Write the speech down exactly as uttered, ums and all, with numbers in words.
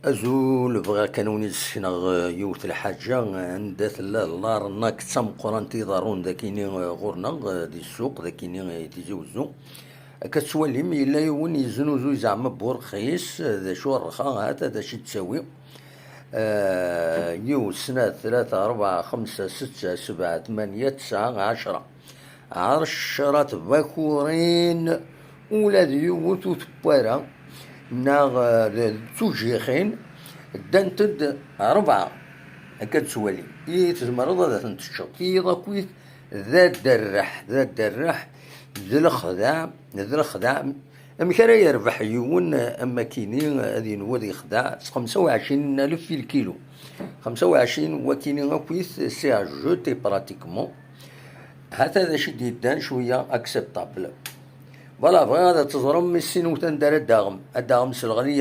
Azul, bɣiɣ kan ad wen-id-sekneɣ, eh, yiwet lḥaǧa, eh, anda tella l'arnaque d tameqqrant i iḍerrun dakini, eh, ɣur-neɣ, eh, di ssuq, dakini, eh, Tizi Wezzu. Akka tettwalim, yella yiwen yeznuzuy zeɛma burxis, eh, d acu rxa, hata d acu i d-ttawi. Eh, yiwet, snat, tlata, rebɛa, xemsa, setta, sebɛa, tmanya, tesɛa, ɛecra. Ɛecra tbakurin, ula d yiwet ur tewwi ara, neɣ, eh, d, d tujjixin, ddant-d rebɛa. Akka d-tettwalim. I tzemreḍ ad ten-teččeḍ. Tiyiḍ akkit d aderreḥ, d aderreḥ, d lexdeɛ, d lexdeɛ. Amek ara yerbeḥ yiwen am wakini ad yenwa ad yexdeɛ s xemsa u ɛecrin alef i lkilu? Xemsa u ɛecrin wakini akkit, c'est à jeter pratiquement. Hata d acu i d-yeddan cwiya acceptable. Voilà, bɣiɣ ad teẓrem issin wet anda ara d-taɣem. Ad d-taɣem s leɣli